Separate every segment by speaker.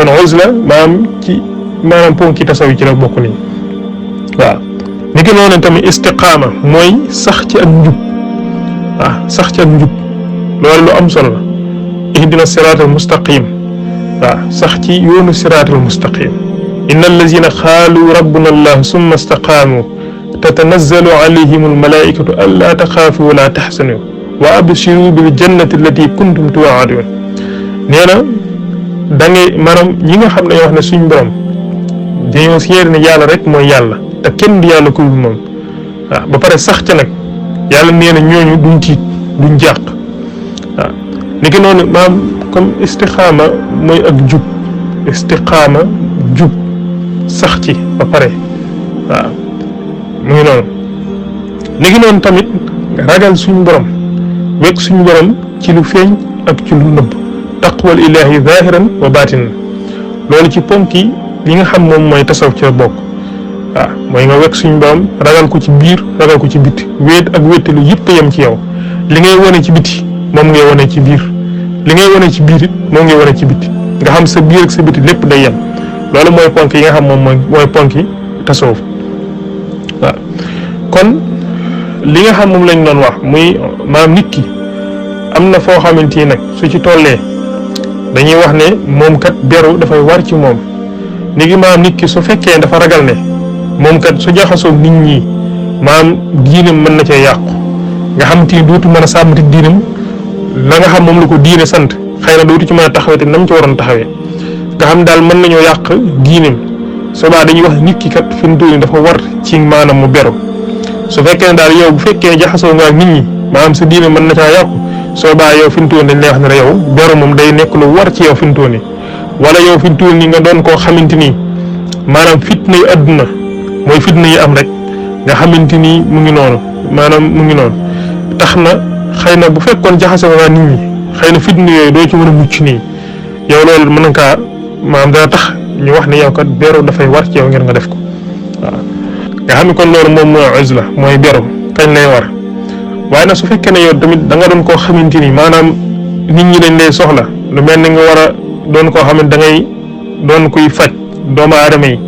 Speaker 1: kon uzla maanaam ci maanaam ponki tasaw ci la bokk nii waaw niki noonu tamit istiqaama mooy sax ci ak njub waaw sax ci ak njub loolu lu am solo la ihdina siraatal mustaqim waaw sax ci yoonu siraatal mustaqim inna allazina qaalu rabbuna allah summa istaqaamu tatanazzalu alayhim almalaikatu alla taxaafu wala taxsanu wa abshiru bil jannati allati kuntum tuwaadun nee na da ngay maanaam ñi nga xam ne yoo wax ne suñ borom dañoo seede ne yàlla rek mooy yàlla te kenn du yàlla ku dul moom waaw ba pare sax ca nag yàlla nee na ñooñu duñ tiit duñ jàq waaw ni ki noonu maam comme istiqaama mooy ak jub istiqaama jub sax ci ba pare waaw mu ngi noonu ni ki noonu tamit ragal suñ borom wekk suñ borom ci lu feeñ ak ci lu nëbb taqwal ilahi zahiran wa batinan loolu ci ponk yi li nga xam moom mooy tasaw ci la bokk waaw mooy nga wekk suñu borom ragal ko ci biir ragal ko ci biti wéet ak wéttalu yëpp yem ci yow li ngay wane ci biti moom ngay wane ci biir li ngay wane ci biir it moom ngay wane ci biti nga xam sa biir ak sa biti lépp day yem loolu mooy ponk yi nga xam moom mooy ponk yi tasawuf waaw kon li nga xam moom lañ doon wax muy maanaam nit ki am na foo xamante ni nag su ci tollee dañuy wax ne moom kat beru dafay war ci moom ni gi maanaam nit ki su fekkee dafa ragal ne moom kat su jaxasoo nit ñi maanaam diinam mën na cee yàqu nga xam te dootu mën a sàmmati diinam la nga xam moom la ko diine sant xëy na dootu ci mën a taxawee te nam ci waroon taxawee nga xam daal mën nañoo yàq diinam soobaa dañuy wax nit ki kat fi mu toll dafa war ci maanaam mu beru su fekkee ne daal yow bu fekkee jaxasoo nga ak nit ñi maanaam sa diine mën na caa yàqu soobaa yow fi mu toll dañ lay wax ne la yow beru moom day nekk lu war ci yow fi mu toll wala yow fi mu toll nii nga doon koo xamante ni maanaam fitna yu àdduna mooy fitna yi am rek nga xamante ni mu ngi noonu maanaam mu ngi noonu tax na xëy na bu fekkoon jaxase nga nit ñi xëy na fitna yooyu doo ci mën a mucc nii yow loolu mën na kaa maanaam dana tax ñu wax ne yow kat beru dafay war ci yow ngir nga def ko waaw nga xam ne kon loolu moom mooy uzla mooy beru kañ lay war waaye nag su fekkee ne yow tamit da nga doon koo xamante ni maanaam nit ñi dañ lay soxla lu mel ni nga war a doon koo xam ne da ngay doon kuy faj doomu aadama yi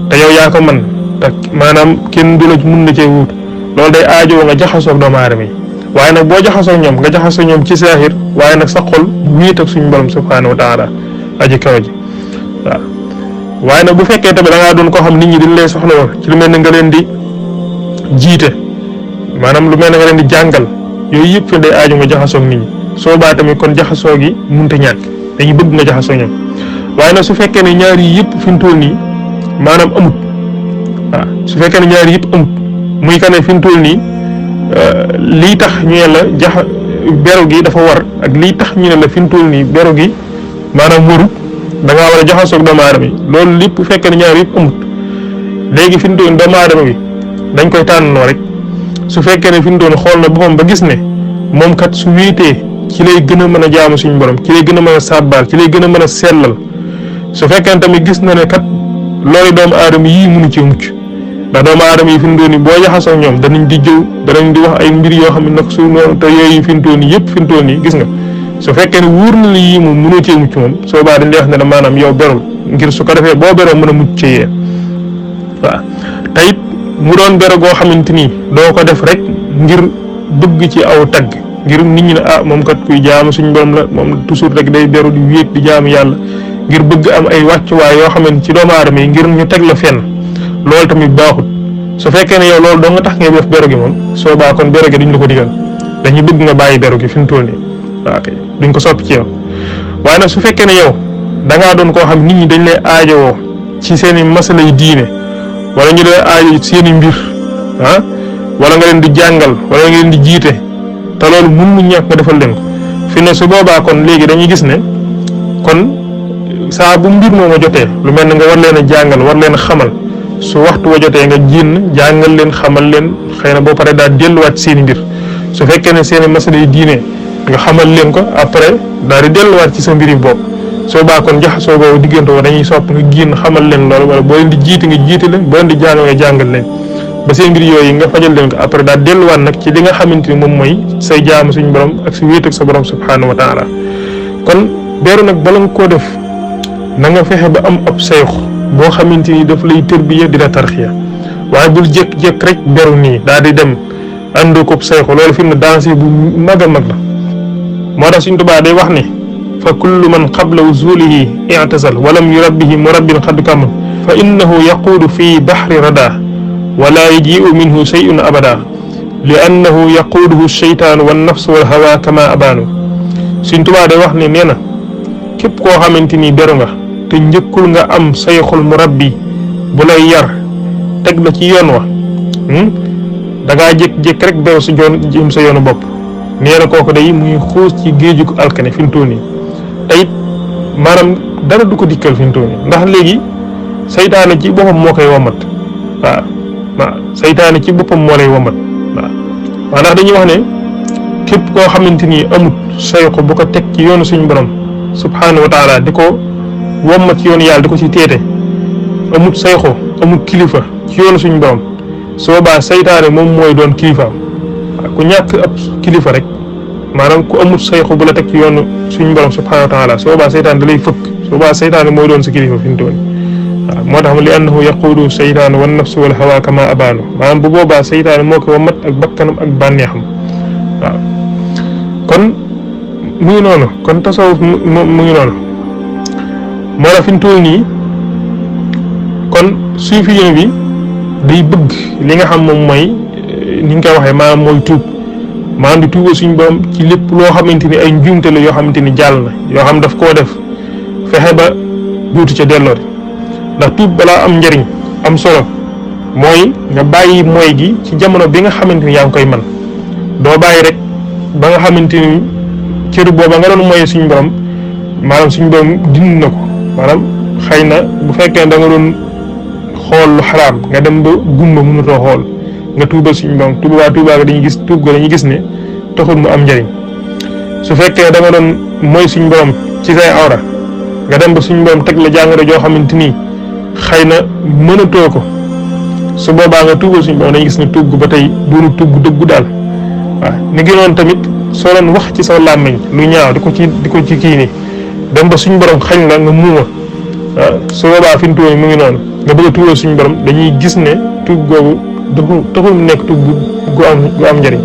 Speaker 1: te yow yaa ko mën te maanaam kenn du la mun na cee wut loolu day aajoo nga jaxasoo ak doomu aadama yi waaye nag boo jaxasoo ñoom nga jaxasoo ñoom ci saahir waaye nag sa xol wéet ak suñu borom subhaanahu wa taala aji kaw ji waaw waaye nag bu fekkee tamit da ngaa doon koo xam nit ñi dañ lay soxla woon ci lu mel ne nga leen di jiite maanaam lu mel ne nga leen di jàngal yooyu yëpp day aaju nga jaxasoo ak nit ñi soo baa tamit kon jaxasoo gi mënut a ñàkk dañuy bëgg nga jaxasoo ñoom waaye nag su fekkee ne ñaar yi yëpp fi mu toll nii maanaam amut waaw su fekkee ne ñaar yi yëpp amut muy ka ne fi mu toll nii lii tax ñu ne la beru gi dafa war ak lii tax ñu ne la fi mu toll nii beru gi maanaam warut da ngaa war a jaxasoo ak doomu aadama yi loolu lépp bu fekkee ne ñaar yëpp amut léegi fi mu toll nii doomu aadama bi dañ koy tànnoo rek su fekkee ne fi mu toll xool na boppam ba gis ne moom kat su wéetee ci lay gën a mën a jaamu suñu borom ci lay gën a mën a sàbbaal ci lay gën a mën a sellal su fekkee ne tamit gis na ne kat loolu doomu aadama yii mënu ci mucc ndax doomu aadama yi fi mu toll nii boo jaxasoo ñoom danañ di jëw danañ di wax ay mbir yoo xam ne nag su noonu te yooyu fi mu toll nii yëpp fi mu toll nii gis nga su fekkee ne wóor na la yii moom mënoo cee mucc moom soo baa dañ lay wax ne la maanaam yow berul ngir su ko defee boo beroo mën a mucc ci yee waaw te it mu doon bero goo xamante ni doo ko def rek ngir bëgg ci aw tagg ngir nit ñi ne ah moom kat kuy jaamu suñu borom la moom toujours rek day beru di wéet di jaamu yàlla ngir bëgg am ay wàccuwaay yoo xam ne ci doomu aadama yi ngir ñu teg la fenn loolu tamit baaxut su fekkee ne yow loolu doo nga tax ngay def beru gi moom soo baa kon beru gi duñ la ko digal dañuy bëgg nga bàyyi beru gi fi mu toll nii waaw kay duñ ko soppi ci yow waaye nag su fekkee ne yow da ngaa doon koo xam nit ñi dañ lay aajowoo ci seen i masala yi diine wala ñu lay aajo seen i mbir ah wala nga leen di jàngal wala nga leen di jiite te loolu mun mu ñàkk nga defal leen ko fi ne su boobaa kon léegi dañuy gis ne kon saa bu mbir moom a jotee lu mel ne nga war leen a jàngal war leen a xamal su waxtu wa jotee nga génn jàngal leen xamal leen xëy na boo paree daal delluwaat seen i mbir su fekkee ne seen i masala yi diine nga xamal leen ko après daal di delluwaat ci sa mbir yi bopp soo baa kon jaxasoo boobu diggante woo dañuy sopp nga génn xamal leen loolu wala boo leen di jiite nga jiite leen boo leen di jàngal nga jàngal leen ba seen mbir yooyu nga fajal leen ko après daal delluwaat nag ci li nga xamante ni moom mooy say jaamu suñu borom ak si wéet ak sa borom subhanahu wa taala kon beru nag bala nga koo def na nga fexe ba am ab sayx boo xamante ni daf lay tërbiya di la tarxiya waaye bul jékki-jékki rek beru nii daal di dem àndoo ko sayxu loolu fi mu ne danger bu mag a mag la moo tax Sëriñ Tuubaa day wax ne fa kullu man qabla wuzulihi i'tazal walam yurabbihi murabbin xad kamal fa innahu yaquudu fi bahri rada wala yaji'u minhu shay'un abada li annahu yaquuduhu sheytaanu wan nafsu wal hawa kama abaanu Sëriñ Tuubaa day wax ne nee na képp koo xamante ni beru nga te njëkkul nga am sayxul murabbi bu lay yar teg la ci yoon wa da ngaa jékki-jékki rek beru sa joon jëm sa yoonu bopp nee na kooku day muy xuus ci géeju ko alkane fi mu toll nii te it maanaam dara du ko dikkal fi mu toll nii ndax léegi saytaane ci boppam moo koy womat waaw saytaane ci boppam moo lay womat waaw ndax dañuy wax ne képp koo xamante ni amut sayxu bu ko teg ci yoonu suñu borom subhaanahu wa taala di ko womat ci yoonu yàlla di ko ci teete amut sayxu amut kilifa ci yoonu suñu borom su boobaa saytaane moom mooy doon kilifaam ku ñàkk ab kilifa rek maanaam ku amut sayxu bu la teg ci yoonu suñu borom subhaanahu wa taala su boobaa saytaane da lay fëkk su boobaa saytaane mooy doon sa kilifa fi mu toll waaw moo tax li annahu yaquudu saytaanu wan nafsu wal hawa kama abaanu maanaam bu boobaa saytaane moo ko wamat ak bakkanam ak bànneexam waaw kon mu ngi noonu kon tasawuf mu ngi noonu moo tax fi mu toll nii kon suufiyen bi day bëgg li nga xam moom mooy ni nga koy waxee maanaam mooy tuub maanaam di tuubal suñu borom ci lépp loo xamante ni ay njuumte la yoo xamante ni jàll na yoo xam daf koo def fexe ba duutu ca dellooti ndax tuub balaa am njëriñ am solo mooy nga bàyyi mooy gi ci jamono bi nga xamante ni yaa ngi koy man doo bàyyi rek ba nga xamante ni cër booba nga doon mooy suñu borom maanaam suñu borom dindi na ko maanaam xëy na bu fekkee da nga doon xool lu xaraam nga dem ba gumba mënutoo xool nga tuubal suñu borom tuubaa ga dañuy gis tuub ga dañuy gis ne taxul mu am njëriñ su fekkee da nga doon mooy suñu borom ci say awra nga dem ba suñu borom teg la jàngoro joo xamante ni xëy na mënatoo ko su boobaa nga tuubal suñu borom dañuy gis ne tuub gu ba tey doonu tuub gu dëggu daal waaw ni ngi noonu tamit soo doon wax ci sa làmmiñ lu ñaaw di ko ci kii nii dem ba suñu borom xañ la nga muuma waaw su boobaa fi mu toll mu ngi noonu nga bëgg a tuubal suñu borom dañuy gis ne tuub googu taxul mu nekk tuub gu am njëriñ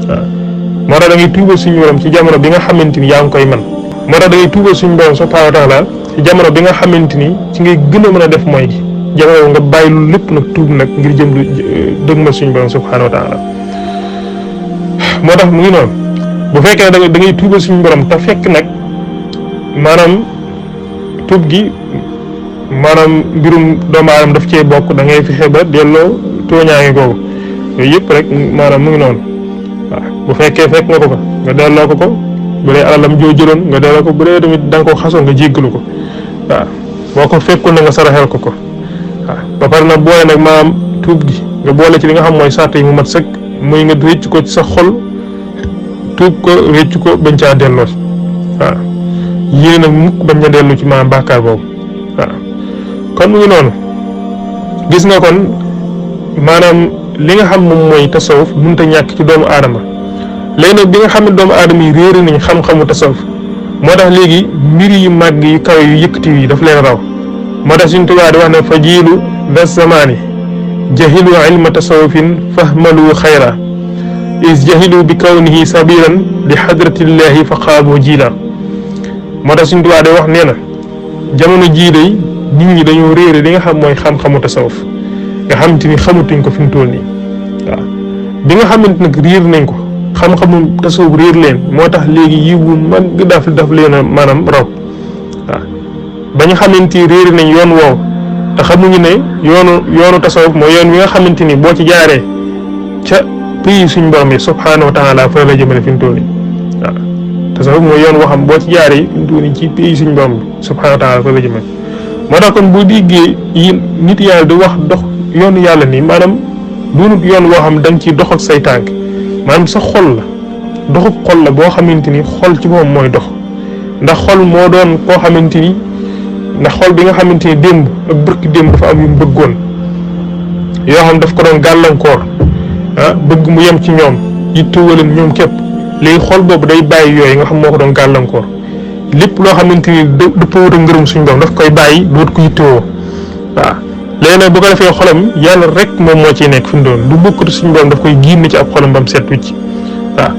Speaker 1: waaw moo tax da ngay tuubal suñu borom ci jamono bi nga xamante ni yaa ngi koy man moo tax da ngay tuubal suñu borom subhaanahu wa taala ci jamono bi nga xamante ni ci ngay gën a mën a def mooy gi jamono nga bàyyi lu lépp nag tuub nag ngir jëm lu dëgmal suñu borom subhaanahu wa taala moo tax mu ngi noonu bu fekkee da ngay tuubal suñu borom te fekk nag maanaam tuub gi maanaam mbirum doomu aadama daf cee bokk da ngay fexe ba delloo tooñaange googu yooyu yëpp rek maanaam mu ngi noonu waaw bu fekkee fekk nga ko fa nga delloo ko bu dee alalam joo jëloon nga delloo ko bu dee tamit da nga ko xasoon nga jéggalu ko waaw boo ko fekkul na nga saraxel ko waaw ba pare nag boole nag maanaam tuub gi nga boole ci li nga xam mooy sart yi mu mat sëkk muy nga rëcc ko ci sa xol tuub ko rëcc ko bañ caa delloo waaw yéen nag mukk bañ a dellu ci maanaam bàkkaar boobu waaw kon mu ngi noonu gis nga kon maanaam li nga xam moom mooy tasawuf mënut a ñàkk ci doomu aadama léegi nag bi nga xam ne doomu aadama yi réere nañ xam-xamu tasawuf moo tax léegi mbir yu màgg yu kawe yu yëkkati yi daf leen raw moo tax Sëriñ Tuubaa di wax ne fa jiilu das zamaani jahilu ilma tasawufin fahmalu xayra is jahilu bi kawnihi sabilan li xadratillahi fa xaabu jiila moo tax Sëriñ Tuubaa di wax nee na jamono jii day nit ñi dañoo réere li nga xam mooy xam-xamu tasawuf nga xamante ni xamatuñ ko fi mu toll nii waaw bi nga xamante nag réer nañ ko xam-xamu tasawuf réer leen moo tax léegi yiwu mag daf leen a maanaam raw waaw ba ñu xamante ni réer nañ yoon woow te xamuñu ne yoonu tasawuf mooy yoon wi nga xamante ni boo ci jaaree ca pays suñ borom yi subhaanahu wa taala fa la jëmale fi mu toll nii waaw tasawuf mooy yoon woo xam boo ci jaaree fi mu toll nii ci pays suñ borom bi subhaanahu wa taala fa la jëmale moo tax kon boo déggee yi nit yàlla di wax dox yoonu yàlla nii maanaam doonut yoon woo xam da nga ciy dox ak say tànk maanaam sa xol la doxub xol la boo xamante ni xol ci moom mooy dox ndax xol moo doon koo xamante ni ndax xol bi nga xamante ni démb ak bërki démb dafa am yu mu bëggoon yoo xam daf ko doon gàllankoor bëgg mu yem ci ñoom yittewoo leen ñoom képp léegi xol boobu day bàyyi yooyu nga xam moo ko doon gàllankoor lépp loo xamante ni dëppoo ak ngërëm suñu borom daf koy bàyyi doot ko yittewoo waaw léegi nag bu ko defee xolam yàlla rek moom moo ciy nekk fi mu doon lu bokkut suñu borom daf koy génn ci ab xolam ba mu set wicc waaw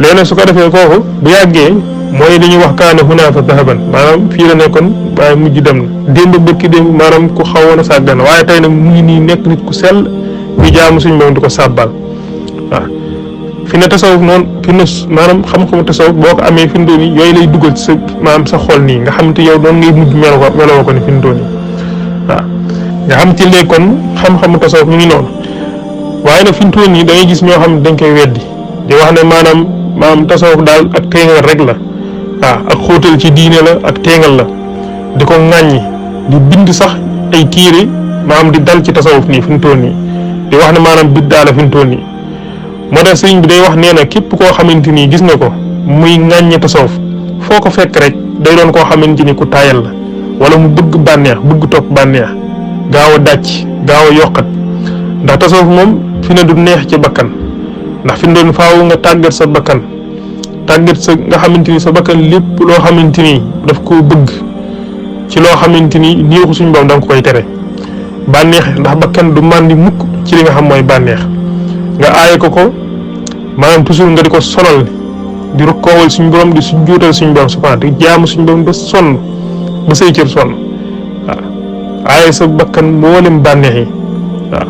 Speaker 1: léegi nag su ko defee kooku bu yàggee mooy li ñuy wax kaana hunaa fa dahaban maanaam fii la nekkoon waaye mujj dem na démb bëkki démb maanaam ku xawoon a sàggan waaye tey nag mu ngi nii nekk nit ku sell ñu jaamu suñu borom di ko sàbbal waaw fi ne tasawuf noonu fi ne maanaam xam-xamu tasawuf boo ko amee fi mu doon yooyu lay dugal ci sa maanaam sa xol nii nga xamante yow noonu ngay mujj meloo ko ni fi mu doon waaw nga xam ci léegi kon xam-xamu tasawuf ñu ngi noonu waaye nag fi mu toll nii da ngay gis ñoo xam ne dañ koy weddi di wax ne maanaam tasawuf daal ak teengal rek la waaw ak xóotal ci diine la ak teengal la di ko ŋàññi di bind sax ay téere maanaam di dal ci tasawuf nii fi mu toll nii di wax ne maanaam biddaa la fi mu toll nii moo tax sëriñ bi day wax nee na képp koo xamante ni gis nga ko muy ŋàññi tasawuf foo ko fekk rek day doon koo xamante ni ku taayal la wala mu bëgg bànneex bëgg topp bànneex gaaw a dàcc gaaw a yokkat ndax tasawuf moom fi ne du neex ci bakkan ndax fi mu doon faaw nga tàggat sa bakkan tàggat sa nga xamante ni sa bakkan lépp loo xamante ni daf koo bëgg ci loo xamante ni neexu suñu borom da nga koy tere bànneex ndax bakkan du màndi mukk ci li nga xam mooy bànneex nga aaye ko maanaam toujours nga di ko sonal di rukkoowal suñu borom di suñ juutal suñu borom subhanahu di jaamu suñu borom ba sonn ba say cër sonn waaw aaye sa bakkan mboolem bànneex yi waaw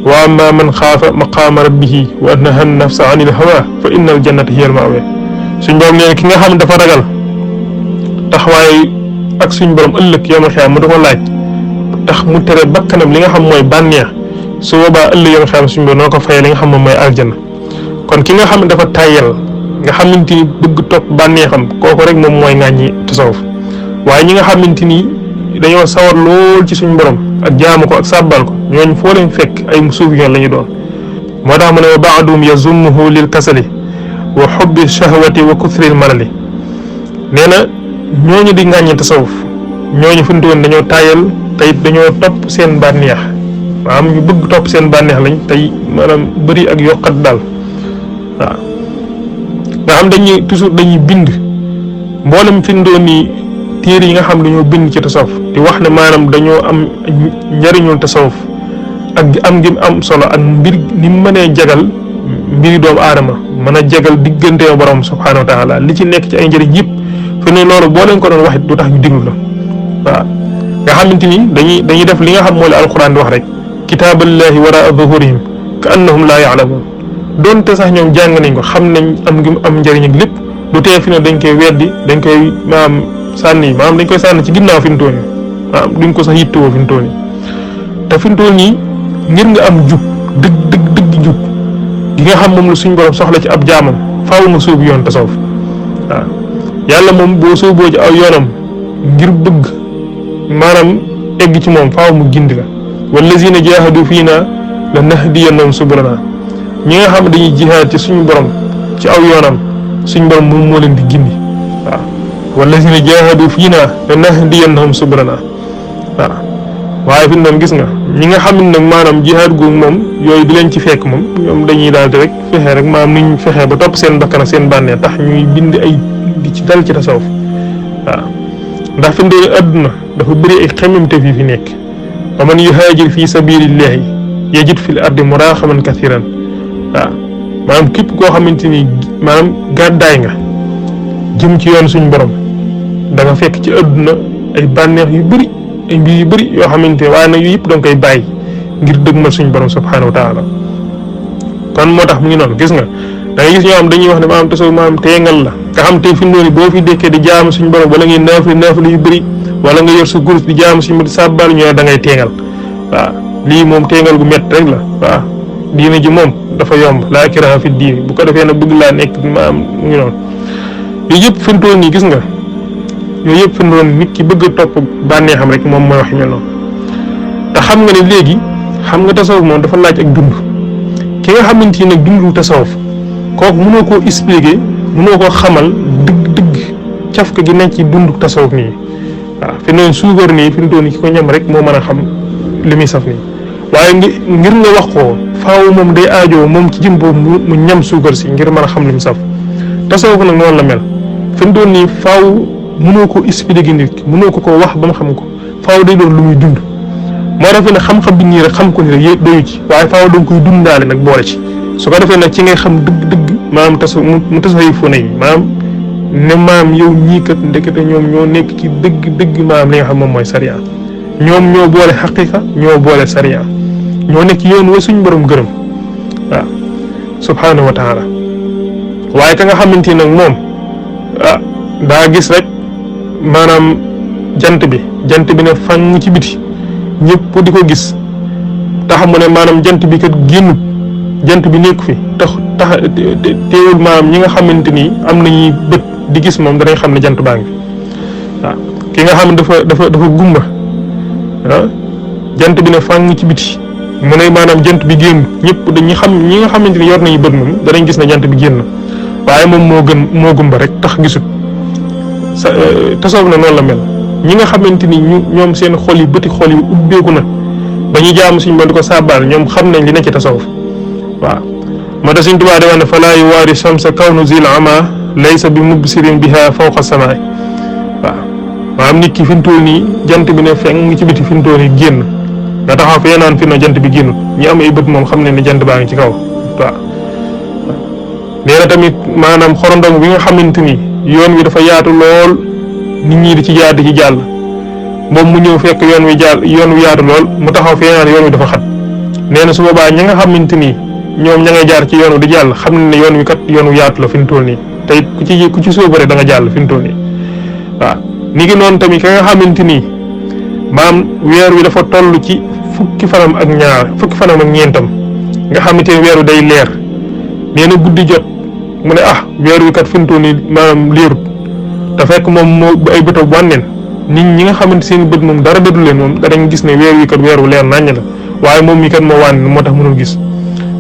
Speaker 1: wa amma man xaafa maqaama rabbihi wa naha nafsa anil hawa fa innal jannata hiya al ma'wa suñ borom nee ki nga xam dafa ragal taxawaay ak suñ borom ëllëg yow ma xiyam mu da ko laaj tax mu tere bakkanam li nga xam mooy bànneex su boobaa ëllëg yow ma xiyam suñ borom noo ko fayee li nga xam moom mooy aljanna kon ki nga xam ne dafa tàyyal nga xamante ni bëgg topp bànneexam kooku rek moom mooy ŋàññi tasawuf waaye ñi nga xamante ni dañoo sawar lool ci suñ borom ak jaamu ko ak sàbbal ko ñooñu foo leen fekk ay suufiyoon la ñu doon moo tax mu ne wa baadum yazummuhu lil kasali wa xubbi shahwati wa kuthril malali nee na ñooñu di ŋàññi tasawuf ñooñu fi mu doon dañoo tàyyal te it dañoo topp seen bànneex maanaam ñu bëgg topp seen bànneex lañ tey maanaam bëri ak yokkat daal waaw nga xam dañuy toujours dañuy bind mboolem fi mu doon nii téere yi nga xam dañoo bind ci tasawuf di wax ne maanaam dañoo am njariñul tasawuf ak am gi am solo ak mbir ni mu mënee jagal mbiri doomu aadama mën a jagal diggante borom subhanahu wa taala li ci nekk ci ay njëriñ yëpp fi ne loolu boo leen ko doon wax it du tax ñu diglu la waaw nga xamante ni dañuy def li nga xam mooy la alquran di wax rek kitaaballahi waraa zuhurihim ka annahum laa yaalamuun doonte sax ñoom jàng nañ ko xam nañ am ngi am njëriñ ak lépp du tee fi ne dañ koy weddi dañ koy maanaam sànni maanaam dañ koy sànni ci ginnaaw fi mu toll nii maanaam duñ ko sax yittewoo fi mu toll nii te fi mu toll nii ngir nga am jub dëgg jub gi nga xam moom la suñ borom soxla ci ab jaamam faaw nga sóobu yoon tasawuf waaw yàlla moom boo sóoboo ci aw yoonam ngir bëgg maanaam egg ci moom faaw mu gindi la wallazina jaahadu fiina la nahdiyannahum subulana ñi nga xam dañuy jihaad ci suñu borom ci aw yoonam suñu borom moom moo leen di gindi waaw wallazina jaahadu fiina la nahdiyannahum subulana waaw waaye fi mu doon gis nga ñi nga xam ne nag maanaam jihaad googu moom yooyu di leen ci fekk moom ñoom dañuy daal di rek fexe rek maanaam nuñ fexe ba topp seen bakkan ak seen bànnee tax ñuy bind ay di ci dal ci tasawuf waaw ndax fi mu doon àdduna dafa bëri ay xemmemte fii fi nekk wa man yuhaajir fi sabilillahi yajid fil ardi muraaxaman kathiran waaw maanaam képp koo xamante ni maanaam gàddaay nga jëm ci yoon suñ borom da nga fekk ci àdduna ay bànneex yu bëri ay mbir yu bëri yoo xamante ne waaye nag yu yëpp da nga koy bàyyi ngir dëgmal suñ borom subhanahu wa taala kon moo tax mu ngi noonu gis nga da ngay gis ñoo xam dañuy wax ne maanaam tasawuf maanaam teengal la nga xam te fi mu doon boo fi dekkee di jaamu suñ borom wala ngay naafila yu bëri wala nga yor sa gurus di jaamu suñ borom di sàbbal ñu ne da ngay teengal waaw lii moom teengal gu métti rek la waaw diina ji moom dafa yomb laa ikraaha fi diin bu ko defee nag bëgg laa nekk maanaam mu ngi noonu yooyu yëpp fi mu toll nii gis nga yooyu yëpp fi mu doon nit ki bëgg a topp bànneexam rek moom mooy wax yu mel noonu te xam nga ne léegi xam nga tasawuf moom dafa laaj ak dund ki nga xamante ni nag dundul tasawuf kooku mënoo koo expliquer mënoo koo xamal dëgg cafka gi nekk ci dundu tasawuf nii waaw fi noonu suukar nii fi mu toll nii ki ko ñam rek moo mën a xam li muy saf nii waaye ngir nga wax ko faaw moom day aajoo moom ci jëm boobu mu ñam suukar si ngir mën a xam li mu saf tasawuf nag noonu la mel fi mu toll nii faaw mënoo ko expliquer nit ki mënoo ko wax ba mu xam ko faaw day doon lu muy dund moo defee ne xam-xam bi nii rek xam ko ni rek doyu ci waaye faaw da nga koy dundaale nag boole ci su ko defee nag ci ngay xam dëgg-dëgg maanaam mu tasawufoon yi maanaam ne maam yow ñii kat ndekete ñoom ñoo nekk ci dëgg maam li nga xam moom mooy sariya ñoom ñoo boole xaqiqa ñoo boole sariya ñoo nekk yoon wa suñ borom gërëm waaw subhanahu wa taala waaye ka nga xamante nag moom daa gis rek maanaam jant bi ne fang ci biti ñëpp di ko gis tax mu ne maanaam jant bi kat génnut jant bi nekk fi tax teewul maanaam ñi nga xamante ni am nañuy bët di gis moom danañ xam ne jant baa ngi fi waaw ki nga xam ne dafa gumba jant bi ne fang ci biti mu ne maanaam jant bi génn ñëpp dañuy xam ñi nga xamante ni yor nañu bët moom danañ gis ne jant bi génn waaye moom moo gumba rek tax gisut tasawuf na noonu la mel ñi nga xamante ni ñoom seen xol yi bëti xol yi ubbeeku na ba ñu jaamu suñu ba di ko sàbbaal ñoom xam nañ li nekk ci tasawuf waaw moo tax Sëriñ Tuubaa di wax ne falaa yuwaari shamsa kawnu zil ama laysa bi mubsirin biha fawqa samaay waaw maanaam nit ki fi mu toll nii jant bi ne feng ci biti fi mu toll nii génn nga taxaw fee naan fi na jant bi génnut ñi am ay bët moom xam ne ne jant baa ngi ci kaw waaw nee na tamit maanaam xorondom bi nga xamante ni yoon wi dafa yaatu lool nit ñi di ci jaar di ci jàll moom mu ñëw fekk yoon wi yaatu lool mu taxaw fee naan yoon wi dafa xat nee na su boobaa ñi nga xamante ni ñoom ña ngay jaar ci yoon wi di jàll xam ne yoon wi kat yoon wi yaatu la fi mu toll nii te it ku ci sóobu rek da nga jàll fi mu toll nii waaw ni ngi noonu tamit ka nga xamante ni maam weer wi dafa toll ci fukki fanam ak ñeentam nga xamante ni weer wi day leer nee na guddi jot mu ne weer wi kat fi mu toll nii maanaam leerut te fekk moom moo ay bëtam wànneen nit ñi nga xamante seen bët moom dara dëddu leen moom danañ gis ne weer wi kat weer wu leer naññ la waaye moom mi kat moo wànneen moo tax mënul gis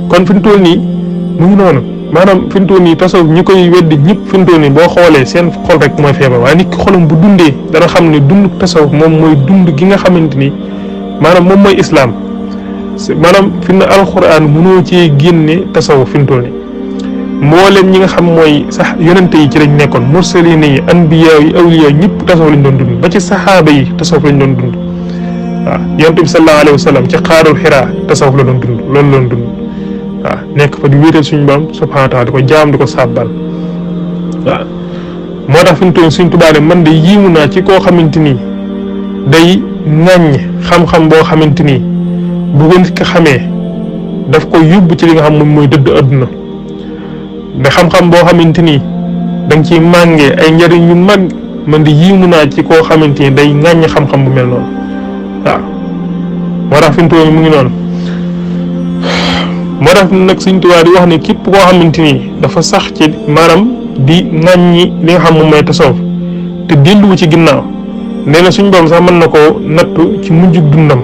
Speaker 1: kon fi mu toll nii mu ngi noonu maanaam fi mu toll nii tasawuf ñi koy weddi ñëpp fi mu toll nii boo xoolee seen xol rek mooy feebar waaye nit ki xolam bu dundee dana xam ne dund tasawuf moom mooy dund gi nga xamante ni maanaam moom mooy islaam maanaam fi mu ne alxuraan mënoo cee génne tasawuf fi mu toll nii mboolem ñi nga xam mooy sax yonente yi ci lañ nekkoon mursalina yi anbiya yi awliya yi ñëpp tasawuf lañ doon dund ba ci saxaaba yi tasawuf lañ doon dund waaw yonente bi sallallahu alayhi wa sallam ci xaarul xiraa tasawuf la doon dund loolu la doon dund waaw nekk fa di wéetal suñu borom subhanahu wa taala di ko jaam di ko sàbbal waaw moo tax fi mu toll suñ tubaab man de yiimu naa ci koo xamante ni day ŋàññ xam-xam boo xamante ni bu ko nit ko xamee daf ko yóbbu ci li nga xam moom mooy dëdd adduna mais xam-xam boo xamante ni da nga ciy màngee ay njëriñ yu mag man de yiimu naa ci koo xamante ni day ŋàññ xam-xam bu mel noonu waaw moo tax fi mu toll mu ngi noonu. moo tax nag Sëriñ Tuubaa di wax ne képp koo xamante ni dafa sax ci maanaam di ŋàññi li nga xam moom mooy tasawuf te delluwu ci ginnaaw nee na suñ borom sax mën na koo nattu ci mujjug dundam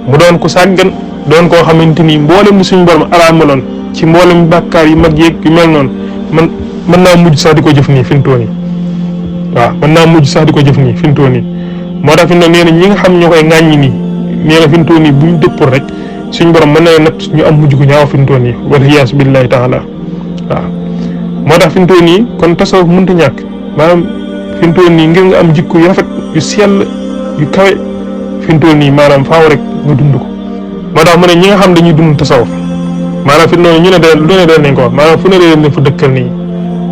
Speaker 1: mu doon ko sàggan doon koo xamante ni mboolem li suñ borom araamaloon ci mboolem bàkkaar yu mag yeeg yu mel noonu mën naa mujj sax di ko jëf nii fi mu toll nii waaw mën naa mujj sax di ko jëf nii fi mu toll nii moo tax fi mu ne nee na ñi nga xam ñoo koy ŋàññi nii nee na fi mu toll nii buñ dëppul rek suñ borom mën na natt ñu am mujj gu ñaaw fi mu toll nii wala iyaasu billahi taala waaw moo tax fi mu toll nii kon tasawuf mënut a ñàkk maanaam fi mu toll nii ngir nga am jikko yu rafet yu sell yu kawe fi mu toll nii maanaam faaw rek nga dund ko moo tax mu ne ñi nga xam dañuy dund tasawuf maanaam fi mu toll nii ñu ne lu ne doon nañ ko wax maanaam fu ne leen ne fa dëkkal nii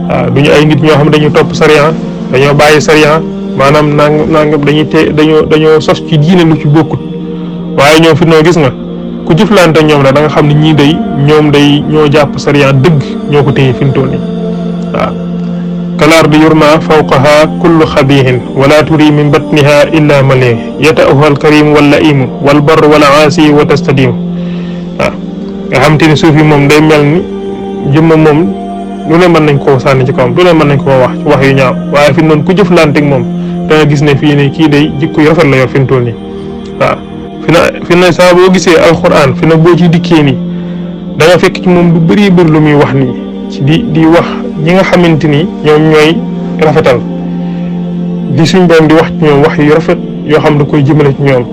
Speaker 1: waaw duñu ay nit ñoo xam ne dañuy topp sariya dañoo bàyyi sariya maanaam nangam dañoo sos ci diine lu ci bokkut waaye ñoom fi mu gis nga. ku jëflante ñoom la da nga xam ne ñii day ñoom day ñoo jàpp sariya dëgg ñoo ko téye fi mu toll nii waaw kalaar di yurma fawqaha kullu xabihin wala turi min batniha illa mali yata'uha alkarim wala imu wal bar wala aasi wa tastadimu waaw nga xam te ni suuf yi moom day mel ni jëmma moom lu ne mën nañ koo sànni ci kawam lu ne mën nañ koo wax yu ñaaw waaye fi mu noonu ku jëflante ak moom da nga gis ne fii ne kii day jikko yu rafet la yor fi mu toll nii waaw fi na saa boo gisee alxuraan fi na boo ci dikkee nii da nga fekk ci moom lu bëri lu muy wax nii ci di wax ñi nga xamante ni ñoom ñooy rafetal di suñ borom di wax ci ñoom wax yu rafet yoo xam da koy jëmale ci ñoom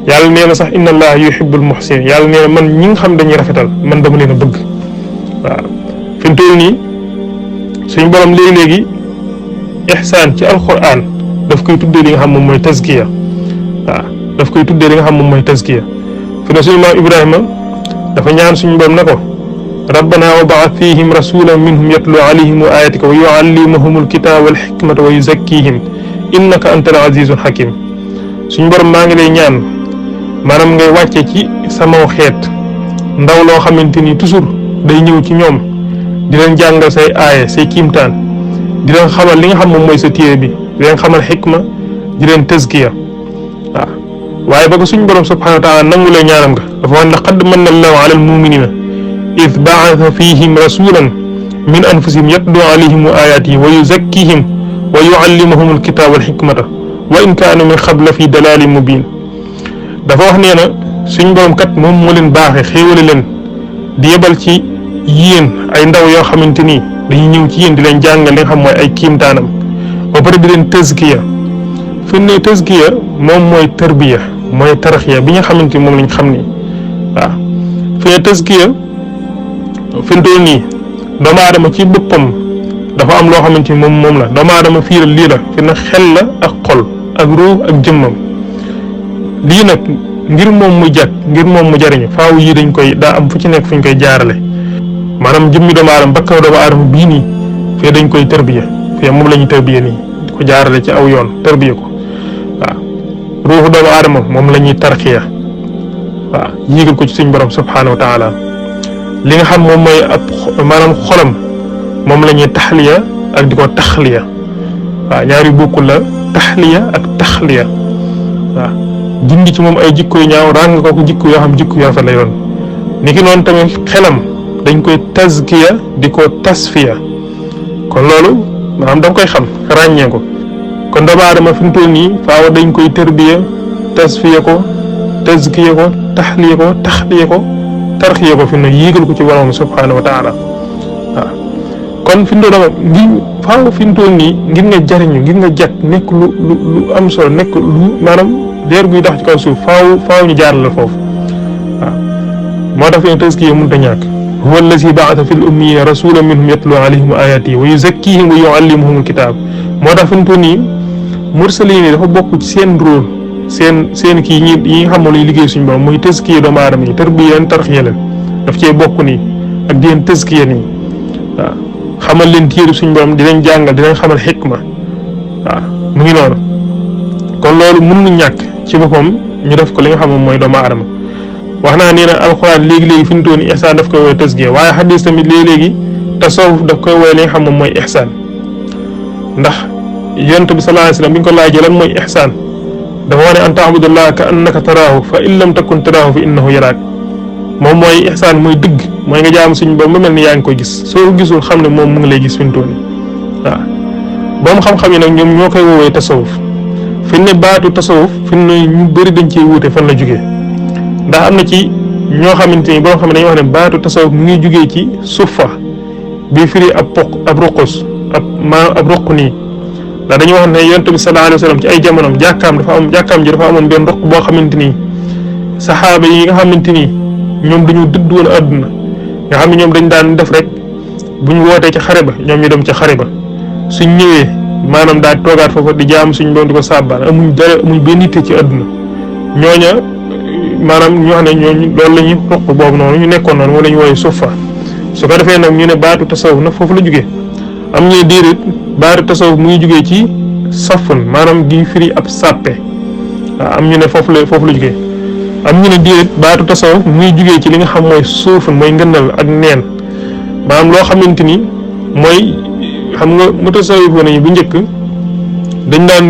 Speaker 1: yàlla nee na sax inna allaha yuhibbul muhsin yàlla nee na man ñi nga xam dañuy rafetal man dama leen a bëgg waaw fi mu toll nii suñ borom léegi-léegi ihsaan ci alxuraan daf koy tuddee li nga xam moom mooy tazkiya waaw daf koy tuddee li nga xam moom mooy tazkiya fi ne suñu maam Ibrahima dafa ñaan suñu borom ne ko rabbana wa ba'ath fihim rasulan minhum yatlu alayhim ayatika wa yuallimuhum alkitaba wal hikmata wa yuzakkihim innaka antal azizul hakim suñu borom maa ngi lay ñaan maanaam ngay wàcce ci sama xeet ndaw loo xamante ni toujours day ñëw ci ñoom di leen jàngal say aaya say kiimtaan di leen xamal li nga xam moom mooy sa téere bi di leen xamal xikma di leen tazkiya waaw waaye ba ko suñu borom subhanahu wa taala nangu lay ñaanam nga dafa wax laqad manna allahu ala almuminina id ba'atha fihim rasulan min anfusihim yatlu alayhim ayatihi wa yuzakkihim wa yuallimuhum alkitaba wal hikmata wa in kaanu min qabla fi dalalin mubin dafa wax nee na suñ borom kat moom moo leen baaxee xéewale leen di yebal ci yéen ay ndaw yoo xamante ni dañuy ñëw ci yéen di leen jàngal li nga xam mooy ay kiimtaanam ba pare di leen tazkiya fi ne tazkiya moom mooy tarbiya mooy taraxiya bi nga xamante ni moom lañ xam ni waaw fi ne tazkiya fi mu toll nii doomu aadama ci boppam dafa am loo xamante ni moom la doomu aadama fiiral lii la fi ne xel la ak xol ak ruux ak jëmmam lii nag ngir moom mu jag ngir moom mu jariñu faaw yii dañ koy daa am fu ci nekk fu ñu koy jaarale maanaam jëmmi doomu aadama bakkan doomu aadama bii nii fee dañ koy tarbiya fee moom la ñuy tarbiya nii di ko jaarale ci aw yoon tarbiya ko waaw ruuxu doomu aadama moom la ñuy tarxiya waaw yéegal ko ci suñ borom subhanahu wa taala li nga xam moom mooy ab maanaam xolam moom la ñuy taxliya ak di ko taxliya waaw ñaari bokkul la taxliya ak taxliya waaw dindi ci moom ay jikko yu ñaaw ràng ko jikko yoo xam jikko yu rafet lay doon niki noonu tamit xelam dañ koy tazkiya di ko tasfiya kon loolu maanaam da nga koy xam ràññee ko kon doomu aadama fi mu toll nii faaw dañ koy tarbiya tasfiya ko tazkiya ko taxliya ko taxliya ko tarxiya ko fi mu ne yéegal ko ci borom subhanahu wa taala waaw kon fi mu toll nii faaw fi mu toll nii ngir nga jariñu ngir nga jag nekk lu am solo nekk lu maanaam leer guy dox ci kaw suuf faaw ñu jaar la foofu waaw moo tax fi ne tazkiya mënut a ñàkk huwa allazi ba'atha fil ummiyina rasulan minhum yatlu alayhim ayatihi wa yuzakkihim wa yuallimuhum alkitab moo tax fi mu toll nii mursaliin yi dafa bokk ci seen rôle seen kii yi nga xam ne lañuy liggéey suñu borom muy tazkiya doomu aadama yi tarbiya leen tarxiya leen daf cee bokk nii ak di leen tazkiya nii waaw xamal leen téere suñu borom di leen jàngal di leen xamal xikma waaw mu ngi noonu kon loolu mënuñu ñàkk ci boppam ñu def ko li nga xam moom mooy doomu aadama wax naa nee na alxuraan léegi-léegi fi ñu toon ihsaan daf koy woowee tazkiya waaye xadis tamit léegi-léegi tasawuf daf koy woowee li nga xam moom mooy ihsaan ndax yonent bi sallallahu alayhi wasallam bi ñu ko laajee lan mooy ihsaan dafa wax ne an ta'budallaha ka annaka taraahu fa in lam takun taraahu fa innahu yaraak moom mooy ihsaan mooy dëgg mooy nga jaam suñu ba mu mel ni yaa ngi koy gis soo ko gisul xam ne moom mu ngi lay gis fi ñu toon waaw boom xam-xam yi nag ñoom ñoo koy woowee tasawuf fi ne baatu tasawuf fi ne ñu bëri dañ cee wuute fan la jógee ndax am na ci ñoo xamante ni boo xam ne dañuy wax ne baatu tasawuf mu ngi jógee ci suffa bi firi ab ruqus ab ruq nii ndax dañuy wax ne yonent bi sallallahu alayhi wa sallam ci ay jamonoom jàkkaam ji dafa amoon benn ruq boo xamante ni saxaaba yi nga xamante ni ñoom dañu dëdd woon àdduna nga xam ne ñoom dañ daan def rek buñ wootee ca xare ba ñoom ñu dem ca xare ba suñ ñëwee maanaam daal toogaat foofa di jaam suñ doon di ko sàbbal amuñ benn yitte ci àdduna ñooña maanaam ñu wax ne ñooñu loolu la ñuy ruq boobu noonu ñu nekkoon noonu moo la ñu wooye suffa su ko defee nag ñu ne baatu tasawuf nag foofu la jógee am ñu ne déedéet baatu tasawuf mu ngi jógee ci safun maanaam gi firi ab sàppe waaw am ñu ne foofu la jógee am ñu ne déedéet baatu tasawuf mu ngi jógee ci li nga xam mooy suufun mooy ngëndal ak neen maanaam loo xamante ni mooy xam nga mutasawwifu nañu bu njëkk dañ daan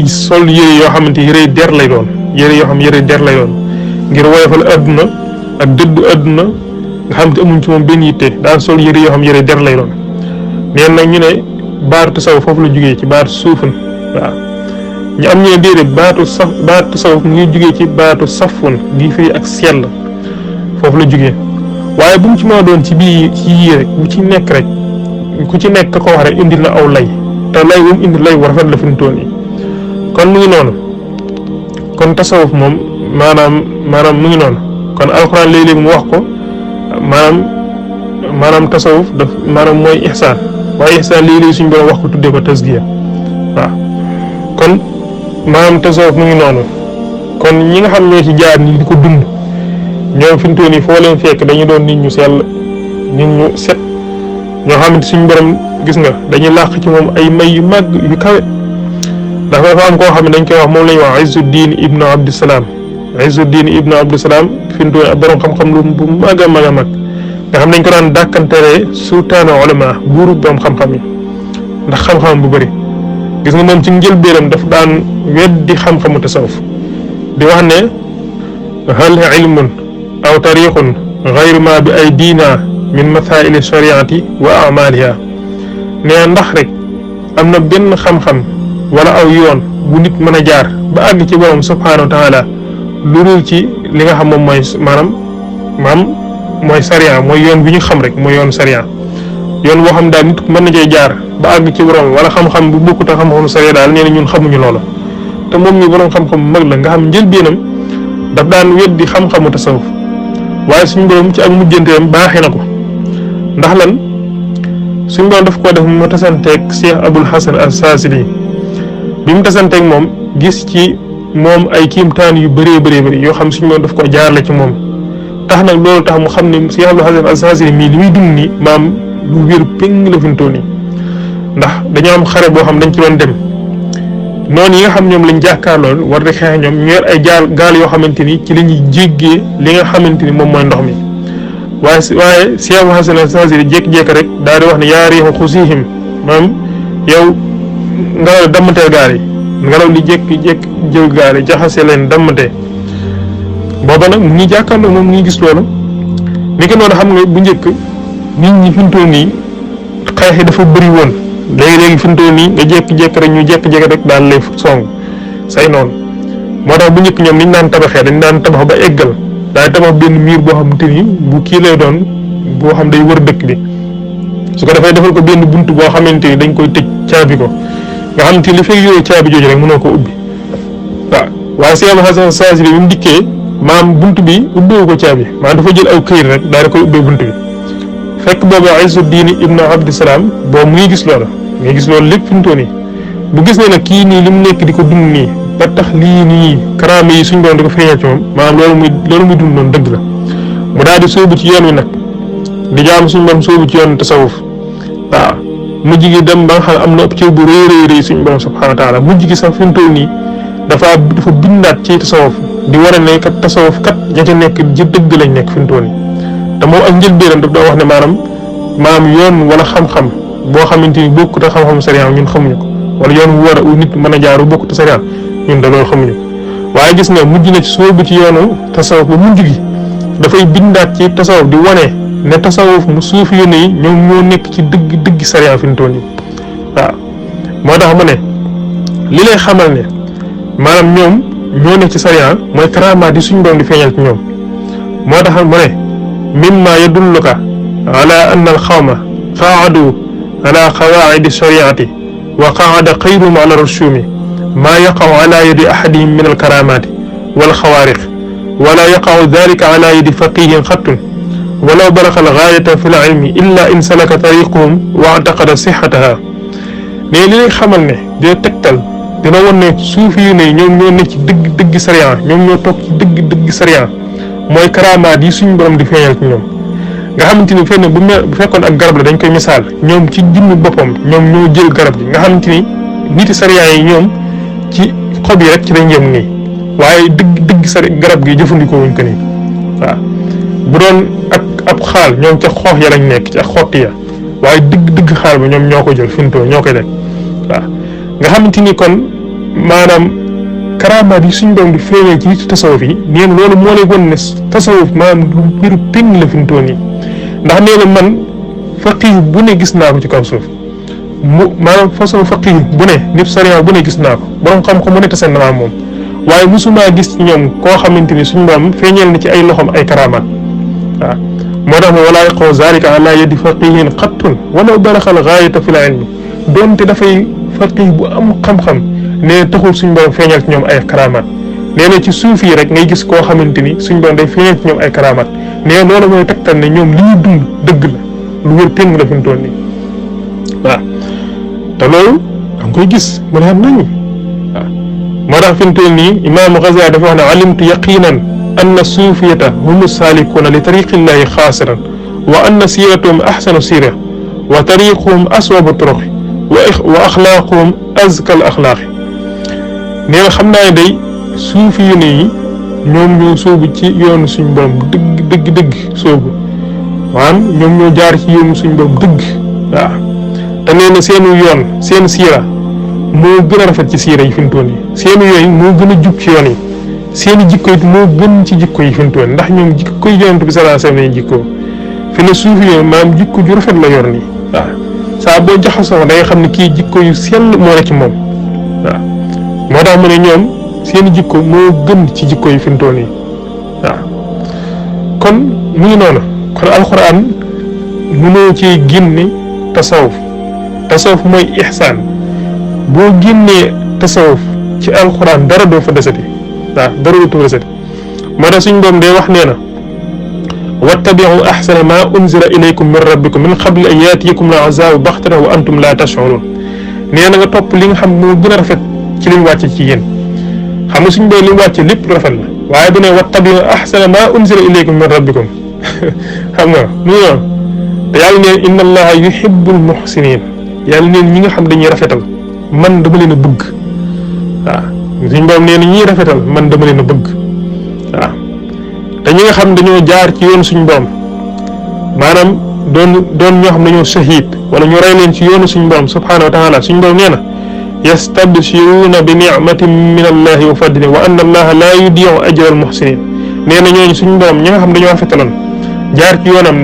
Speaker 1: sol yére yoo xamante yére der lay doon yére yoo xam yére der lay doon ngir woyofal adduna ak dëddu adduna nga xam te amuñ ci moom benn yitte daan sol yére yoo xam yére der lay doon neen nag ñu ne baatu tasawuf foofu la jógee ci baatu suufun waaw ñu am ñu ne déedéet baatu tasawuf mu ngi jógee ci baatu safun gi firi ak sell foofu la jógee waaye bu mu ci mën a doon ci bii ci yii rek bu ci nekk rek ku ci nekk ko wax rek indi la aw lay te lay bu mu indi lay war rafet la fi mu toll nii kon mu ngi noonu kon tasawuf moom maanaam mu ngi noonu kon alxuraan léeg-léeg mu wax ko maanaam tasawuf daf maanaam mooy ihsaan waaye ihsaan léeg-léeg suñu borom wax ko tuddee ko tasgiya waaw kon maanaam tasawuf mu ngi noonu kon ñi nga xam ñoo ci jaar ni di ko dund ñoom fi mu toll nii foo leen fekk dañu doon nit ñu sell nit ñu set ñoo xamante suñu borom gis nga dañuy làq ci moom ay may yu màgg yu kawe ndax dafa am koo xam ne dañ koy wax moom la ñuy wax Izzuddin ibnu Abdusalaam Izzuddin ibnu Abdusalaam fi mu toll nii ab borom xam-xam lu bu mag a mag a mag nga xam nañ ko daan dàkkantelee sultaanu ulama buuru borom xam-xam yi ndax xam-xam bu bëri gis nga moom ci njëlbéenam daf daan weddi xam-xamu tasawuf di wax ne hal ilmun aw tariqun gayru ma bi ay diina min masaili shariati wa amaliha nee ndax rek am na benn xam-xam wala aw yoon bu nit mën a jaar ba àgg ci borom subhanahu wa taala lu dul ci li nga xam moom mooy maanaam mooy sariya mooy yoon bi ñu xam rek mooy yoon sariya yoon boo xam daal nit mën na cee jaar ba àgg ci borom wala xam-xam bu bokkut ak xam-xam sariya daal nee na ñun xamuñu loola te moom mi borom xam-xam bu mag la nga xam njëlbéenam daf daan weddi xam-xamu tasawuf waaye suñu borom ci ak mujjanteem baaxee na ko ndax lan suñu borom daf koo def mu tasanteeg Cheikh Abul Hasan as-Saasili bi mu tasanteeg moom gis ci moom ay kiimtaan yu bëree bëri yoo xam suñu borom daf koo jaarale ci moom tax nag loolu tax mu xam ne Cheikh Abul Hasan as-Saasili mii li muy dund nii maam lu wér péng la fi mu toll nii ndax dañoo am xare boo xam dañ ci doon dem noonu yi nga xam ñoom lañ jàkkaarlool war di xeex ñoom ñu yor ay gaal yoo xamante ni ci la ñuy jéggee li nga xamante ni moom mooy ndox mi waaye Cheikh Abul Hasan as-Saasili jékki-jékki rek daal di wax ne yaa riihu xusihim maanaam yow ngelaw dammatee gaal yi ngelaw li jékki-jékki jël gaal yi jaxase leen dammatee booba nag mu ngi jàkkaarloo moom mu ngi gis loolu ni ko noonu xam nga bu njëkk nit ñi fi mu toll nii xeex yi dafa bëri woon léegi fi mu toll nii nga jékki-jékki rek ñu jékki-jékki rek daal lay song say noonu moo tax bu njëkk ñoom niñ daan tabaxee dañ daan tabax ba eggal daay tabax benn miir boo xam te ni bu kii lay doon boo xam day wër dëkk bi su ko defee defal ko benn bunt boo xamante ni dañ koy tëj caabi ko nga xam te li fekk yooyu caabi jooju rek mënoo ko ubbi waaw waaye Cheikh Abul Hasan as-Saasili bi mu dikkee maam bunt bi ubbeewu ko caabi maanaam dafa jël aw këyit rek daal di koy ubbee bunt bi fekk boobu Izzuddin ibnu Abdusalaam boobu mu ngi gis loolu lépp fi mu toll nii bu gis ne nag kii nii li mu nekk di ko dund nii ba tax lii nii karaama yi suñ doon di ko feeñal ci moom maanaam loolu muy dund noonu dëgg la mu daal di sóobu ci yoon wi nag di jaam suñ borom sóobu ci yoon tasawuf waaw mujj gi dem ba nga xam am na cër bu rëy suñ borom subhanahu wa taala mujj gi sax fi mu toll nii dafa bindaat ci tasawuf di wane ne kat tasawuf kat ña ca nekk ji dëgg lañ nekk fi mu toll nii te moom ak njëlbéenam daf doon wax ne maanaam yoon wala xam-xam boo xamante ni bokkut ak xam-xam sariya ñun xamuñu ko wala yoon wu war a nit mën a jaaru bokkut ak sariya ñun da loolu xamuñu ko waaye gis nga mujj na ci soobu ci yoonu tasawuf ba mujj gi dafay bindaat ci tasawuf di wane ne tasawuf mu suufi yoon yi ñoom ñoo nekk ci dëgg sariya fi mu toll nii waaw moo tax mu ne li lay xamal ne maanaam ñoom ñoo nekk ci sariya mooy karaamaat di suñu doon di feeñal ci ñoom moo tax mu ne mimma yadulluka ala anna al-qawma qaa'adu ala qawaa'idi shari'ati wa qaa'ada xayruhum ala rushumi ma yaqa'u ala yadi ahadihim min al-karamaati wal xawaariq wala yaqa'u dhalika ala yadi faqihin xattun walaw balagha al-ghaayata fi al-ilmi illa in salaka tariqahum wa i'taqada sihhataha ne li lay xamal ne dina tegtal dina wan ne suufi yu ne ñoom ñoo nekk ci dëgg sariya ñoom ñoo toog ci dëgg sariya mooy karamaat yi suñu borom di feeñal ci ñoom nga xamante ni fenn bu fekkoon ak garab la dañ koy misaal ñoom ci jëmmi boppam ñoom ñoo jël garab gi nga xamante ni niti sariya yi ñoom ci xob yi rek ci lañ yem nii waaye dëgg garab gi jëfandikoo wuñ ko nii waaw bu doon ak ab xaal ñoom ca xoox ya lañ nekk ci ak xotti ya waaye dëgg xaal ba ñoom ñoo ko jël fintoo ñoo koy def waaw nga xamante ni kon maanaam karaamaat yi suñu doom di feeñee ci nit tasawuf yi nee na loolu moo lay won ne tasawuf maanaam lu wéru péng la fi mu toll nii ndax nee na man faqih bu ne gis naa ko ci kaw suuf maanaam façon faqih bu ne nit sariya bu ne gis naa ko borom xam-xam mu ne tase na moom waaye mosumaa gis ci ñoom koo xamante ni suñu doom feeñeel na ci ay loxom ay karaamaat waaw moo tax ne wala yaqaw zalika ala yadi faqihin xattun walaw balaxal gaayata fi l ilmi doonte dafay faqih bu am xam-xam nee taxul suñ borom feeñal ci ñoom ay karamaat nee na ci suuf yi rek ngay gis koo xamante ni suñ borom day feeñal ci ñoom ay karamaat nee loolu mooy tegtal ne ñoom li ñu dund dëgg la lu wér péng la fi mu toll nii waaw te loolu da nga koy gis mu ne am nañu moo tax fi mu toll nii imaamu Ghazali dafa wax ne alimtu yaqinan anna suufiyata humu saalikuuna li tariqillahi xaasiran wa anna siiratuhum axsanu siira wa tariquhum aswabu turuqi wa axlaaquhum azka al axlaaqi nee na xam naa ne day suufi yu ne yi ñoom ñoo sóobu ci yoonu suñ borom dëgg sóobu maanaam ñoom ñoo jaar ci yoonu suñ borom dëgg waaw te nee na seenu yoon seen siira moo gën a rafet ci siira yi fi mu toll nii seenu yooyu moo gën a jub ci yoon yi seeni jikko it moo gën ci jikko yi fi mu toll ndax ñoom jikko yi Yonent bi sallallahu alayhi wasallam jikkoo fi ne suufi yooyu maanaam jikko ju rafet la yor nii waaw saa boo jaxasoo da nga xam ne kii jikko yu sell moo la ci moom waaw moo tax mu ne ñoom seeni jikko moo gën ci jikko yi fi mu toll nii waaw kon mu ngi noonu kon alxuraan mënoo ci génne tasawuf mooy ihsaan boo génnee tasawuf ci alxuraan dara doo fa desati waaw dara doo fa desati moo tax suñ doom day wax nee na wattabi'u ahsana ma unzila ilaykum min rabbikum min qabli an yaatiyakum al-'azaabu baxtatan wa antum la tash'uruun nee na nga topp li nga xam moo gën a rafet ci li mu wàcce ci yéen xam nga suñ doom li mu wàcce lépp rafet la waaye bu ne wattabi'u ahsana ma unzila ilaykum min rabbikum xam nga mu ngi noonu te yàlla neen inna allaha yuhibbul muhsinin yàlla neen ñi nga xam dañuy rafetal man dama leen a bëgg waaw suñ borom nee na ñiy rafetal man dama leen a bëgg waaw te ñi nga xam dañoo jaar ci yoonu suñ borom maanaam doon ñoo xam dañoo shahid wala ñu rey leen ci yoonu suñ borom subhanahu wa taala suñ borom nee na yastabshiruuna bi ni'matin min allahi wa fadlin wa anna allaha la yudi'u ajra al muhsinin nee na ñooñu suñ borom ñi nga xam dañoo rafetaloon jaar ci yoonam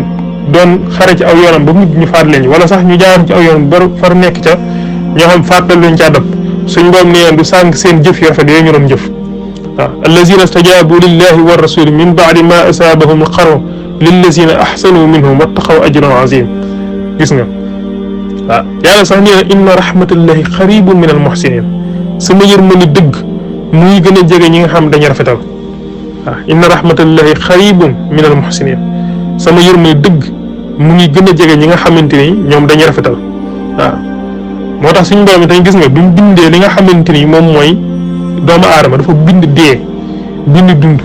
Speaker 1: doon xare ci aw yoonam ba mujj ñu faat leen wala sax ñu jaar ci aw yoonam ba far nekk ca ñoo xam faatal leen ca dab suñ borom nee du sànq seen jëf yu rafet yooyu ñu doon jëf waaw allazina stajabu lillahi wa rasuli min baadi ma asaabahum alqarhu lillazina ahsanu minhum wattaqaw ajran azim gis nga waaw yàlla sax nee na inna rahmatallahi qaribun min al muhsinin sama yërmande dëgg muy gën a jege ñi nga xam dañu rafetal waaw inna rahmatallahi qaribun min al muhsinin sama yërmande dëgg mu ngi gën a jege ñi nga xamante ni ñoom dañuy rafetal waaw moo tax suñu borom dañ gis nga bi mu bindee li nga xamante ni moom mooy doomu aadama dafa bind dee bind dund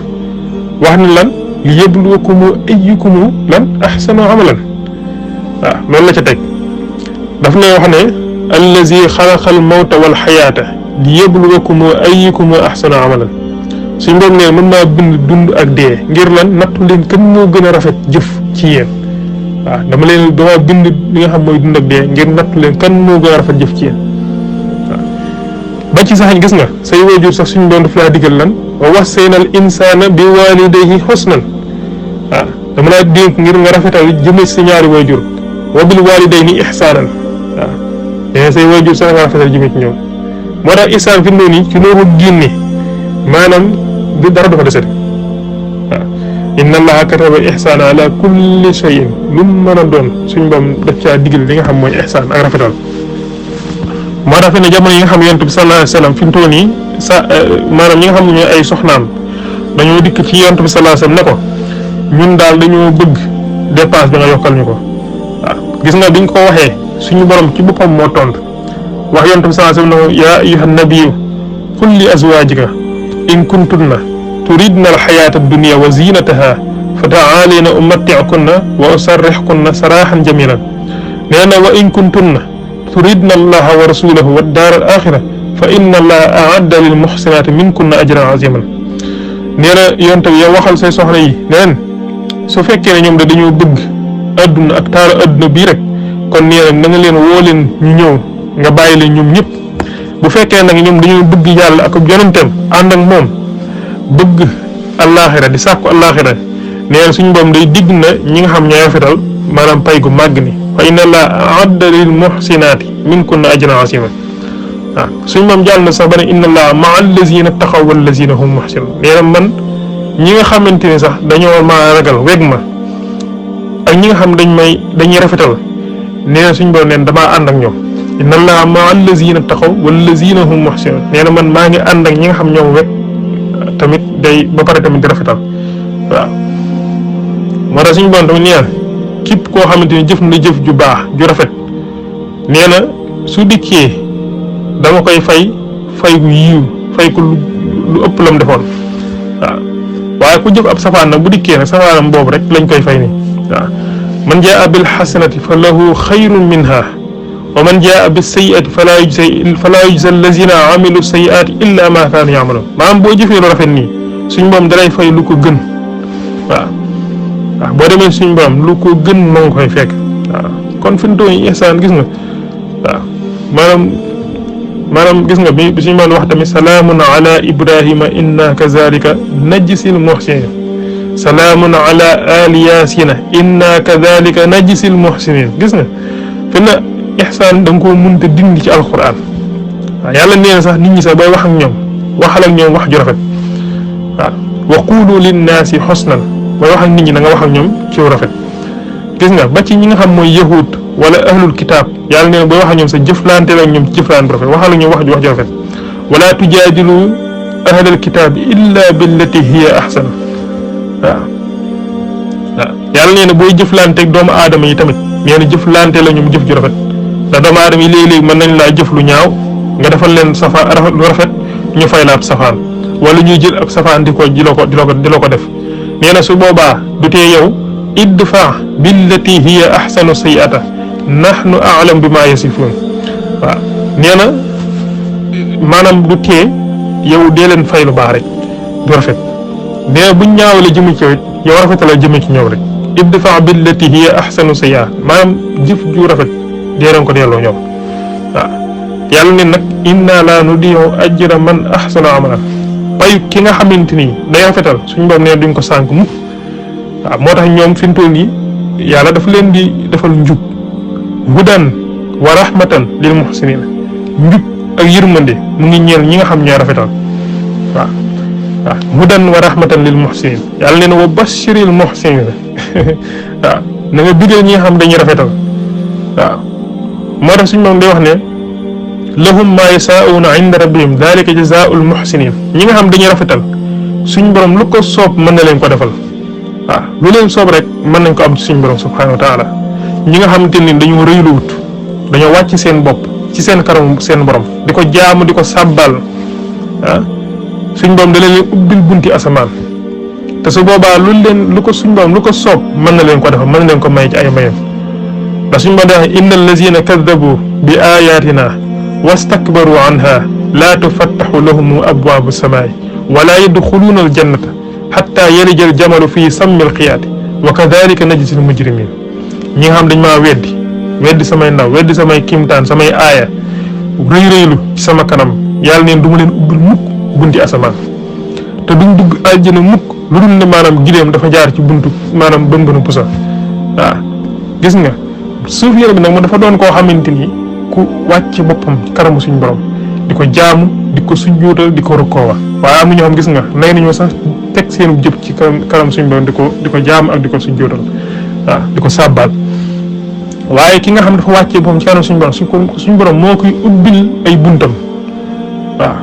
Speaker 1: wax ne lan li yabluwakum ayyukum lan ahsanu amalan waaw loolu la ca teg daf ne wax ne allazi xalaqa al mawta wal xayaata li yabluwakum ayyukum ahsanu amalan suñu borom ne mën naa bind dund ak dee ngir lan nattu leen kan moo gën a rafet jëf ci yéen waaw dama bind li nga xam mooy dund ak dee ngir nattu leen kan moo gën a rafet jëf ci yéen waaw ba ci sax gis nga say waajur sax suñu doon daf laa digal lan wa wassayna al insaana bi waalidayhi husnan waaw dama laa dénk ngir nga rafetal jëme si ñaari waajur wa bil waalidayni ihsaanan waaw mais say waajur sax nga rafetal jëme ci ñoom moo tax ihsaan fi mu ne nii ci loo ko génne maanaam du dara du fa desati waaw inna allaha kataba ihsaana ala kulli shay'in lu mu mën a doon suñu boom daf caa digal li nga xam mooy ihsaan ak rafetal moo tax fi ne jamono yi nga xam yonent bi sallallahu alayhi wa sallam fi mu toll nii maanaam ñi nga xam ne ñooy ay soxnaam dañoo dikk ci yonent bi sallallahu alayhi wa sallam ne ko ñun daal dañoo bëgg dépense bi nga yokkal ñu ko waaw gis nga biñ ko waxee suñu borom ci boppam moo tontu wax yonent bi sallallahu alayhi wa sallam ne yaa ayyuhan nabiyyu qul li azwaajika in kuntunna turidna alxayaata addunia wa zinataha fa taalina umatti'kunna wa usarrixkunna saraxan jamilan nee na wa in kuntunna turidna allaha wa rasulahu wa daara al axira fa inna allaha aadda lil muxsinaati minkunna ajran aziman nee na yonte bi yow waxal say soxna yi neen su fekkee ne ñoom da dañoo bëgg adduna ak taaru adduna bii rek kon nee na na nga leen woo leen ñu ñëw nga bàyyi leen ñoom ñëpp bu fekkee nag ñoom dañoo bëgg yàlla ak yonenteem ànd ak moom bëgg allaaxira di sàkku allaaxira nee na suñu boom day digg na ñi nga xam ñooy rafetal maanaam pay gu màgg ni fa inna allaha a'adda lil muhsinaati minkunna ajran azima waaw suñu moom jàll na sax ba ne inna allaha ma'a allazina taqaw wallazina hum muhsinun nee na man ñi nga xamante ne sax dañoo ma ragal weg ma ak ñi nga xam dañuy rafetal nee na suñu boom neen damaa ànd ak ñoom inna allaha ma'a allazina taqaw wallazina hum muhsinun nee na man maa ngi ànd ak ñi nga xam ñoom weg tamit day ba pare tamit di rafetal waaw moo tax suñu borom tamit nee na képp koo xamante ni jëf na jëf ju baax ju rafet nee na su dikkee dama koy fay gu yiw fay ko lu ëpp lam defoon waaw waaye ku jëf ab safaan nag bu dikkee nag safaanam boobu rek lañ koy fay ni waaw man jaa bil hasanati fa lahu xayrun minha wa man jaa bis sayyi'ati fala yujza allazina amilu sayyi'ati illa ma kaanu ya'malun maanaam boo jëfee lu rafet nii suñ borom dalay fay lu ko gën waaw waaw boo demee suñ borom lu ko gën moo ngi koy fekk waaw kon fi mu toll nii ihsaan gis nga waaw maanaam gis nga bi suñu mën wax tamit salaamun ala ibrahima inna kazalika najsil muhsinin salaamun ala ali yasina inna kazalika najsil muhsinin gis nga fi na ihsaan da nga koo mënta dindi ci alquran waaw yàlla nee na sax nit ñi sax bay wax ak ñoom waxal ak ñoom wax ju rafet waaw wa qulu linnaasi xusnan bay wax ak nit ñi da nga wax ak ñoom ci rafet gis nga ba ci ñi nga xam mooy yahud wala ahlul kitaab yàlla nee na booy wax ak ñoom sa jëflante ak ñoom ci jëflante bu rafet waxal ak ñoom wax ju rafet wala tujaadilu ahlal kitaab illa billati hiya ahsan waaw waaw yàlla nee na booy jëflante ak doomu aadama yi tamit nee na jëflante la ñoom jëf ju rafet ndax doomu aadama yi léeg-léeg mën nañ laa jëf lu ñaaw nga defal leen lu rafet ñu fay la ab safaan wala ñuy jël ab safaan di la ko def nee na su boobaa du tee yow idfa billati hiya ahsanu sayyi'ata nahnu a'lam bima yasifun waaw nee na maanaam du tee yow dee leen fay lu baax rek du rafet nee na buñ ñaawale jëme ci yow rafetal la jëme ci ñoom rek idfa billati hiya ahsanu sayyi'ata maanaam jëf ju rafet dee leen ko delloo ñoom waaw yàlla ne nag inna la nudi'u ajra man ahsana amalan payu ki nga xamante ni day rafetal suñu borom nee duñ ko sànk mukk waaw moo tax ñoom fi mu toll nii yàlla dafa leen di defal njub hudan wa rahmatan lil muhsinin njub ak yërmande mu ngi ñeel ñi nga xam ñooy rafetal waaw waaw hudan wa rahmatan lil muhsinin yàlla nee na wa bashiril muhsinin waaw na nga bigal ñi nga xam dañuy rafetal waaw moo tax suñu moom day wax ne lahum ma yasaa'una inda rabbihim dalika jazaa'ul muhsinin ñi nga xam dañuy rafetal suñ borom lu ko soob mën na leen ko defal waaw lu leen soob rek mën nañ ko am ci suñ borom subhanahu wa taala ñi nga xamante ni dañoo rëyluwut dañoo wàcc seen bopp ci seen kanam seen borom di ko jaamu di ko sàbbal ah suñ borom da leen ubbil bunti asamaan te su boobaa lu ko suñ borom lu ko soob mën na leen ko defal mën na leen ko may ci ay mayam ndax suñ borom dafa inna allazina kaddabu bi ayatina wastakbaru anha la tufattaxu lahum abwaabu samaai wala yadxuluuna aljannata xatta yalija aljamalu fi sammi alxiyaati wa kadalika najzi almujrimin ñi nga xam dañ maa weddi samay ndaw weddi samay kimtaan samay aaya rëy-rëylu ci sama kanam yàlla neen du ma leen ubbil mukk bunti asamaan te duñ dugg àjjana mukk lu dul ne maanaam gileem dafa jaar ci buntu maanaam bën-bënu pusa waaw gis nga suuf yére bi nag mu dafa doon koo xamante ni ku wàcc boppam ci kanamu suñ borom di ko jaamu di ko sujjuutal di ko rukkoowa waaye am na ñoo xam gis nga nay nañoo sax teg seenu jëf ci kanam suñ borom di ko jaamu ak di ko sujjuutal waaw di ko sàbbaal waaye ki nga xam dafa wàccee boppam ci kanam suñ borom moo koy ubbil ay buntam waaw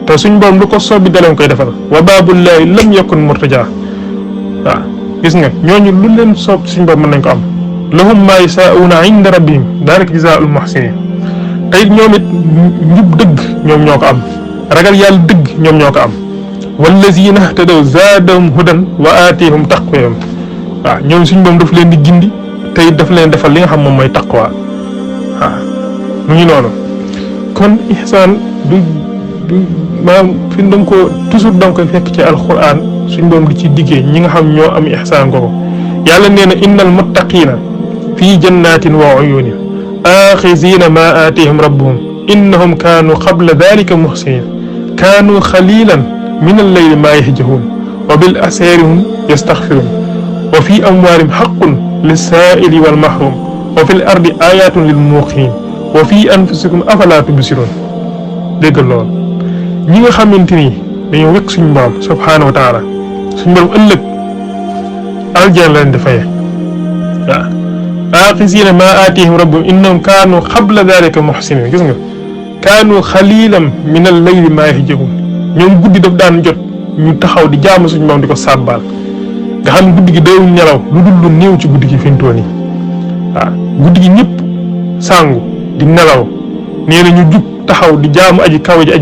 Speaker 1: te suñ borom lu ko soob bi daleen koy defal wa baabullaahi lam yakun murtajaa waaw gis nga ñooñu lu leen soob suñ borom mën nañ ko am lahum maa yasaa'uuna inda rabbihim daalika jazaa'ul muhsiniin tey ñoom it njub dëgg ñoom ñoo ko am ragal yàlla dëgg ñoom ñoo ko am wallaziina ihtadaw zaadahum hudan wa aatihum taqwaahum waaw ñoom suñ borom daf leen di gindi tey daf leen defal li nga xam moom mooy taqwa waaw mu ngi noonu kon ihsaan du maanaam fi da nga ko toujours da nga koy fekk ci alquran suñ borom di ci diggee ñi nga xam ñoo am ihsaan googu yàlla nee na innal muttaqiina fii jannatin wa uyunin aaxiziina maa aatihim rabbuhum innahum kaanu qabla dalika muhsinin kaanu xalilan min alleyli maa yahjahuun wa bil asaari hum yastaxfiruun wa fi amwaalihim xaqun lissaa'ili wal mahruum wa fil ardi aayaatun lil muuqiniin wa fi anfusikum afalaa tubsiruun dégg lool ñi nga xamante ni dañoo wekk suñu borom subhaanahu wa taala suñu borom ëllëg aljana leen di faye waaw aaxisiina maa aatihim rabbuhum innahum kaanu qabla dalika muhsinin gis nga kaanu xalilan min al-layli maa yahjahuun ñoom guddi daf daan jot ñu taxaw di jaamu suñu moom di ko sàbbaal nga xam ne guddi gi dawul nelaw lu dul lu néew ci guddi gi fi mu toll nii waaw guddi gi ñëpp sàngu di nelaw nee na ñu jug taxaw di jaamu aji kaw ji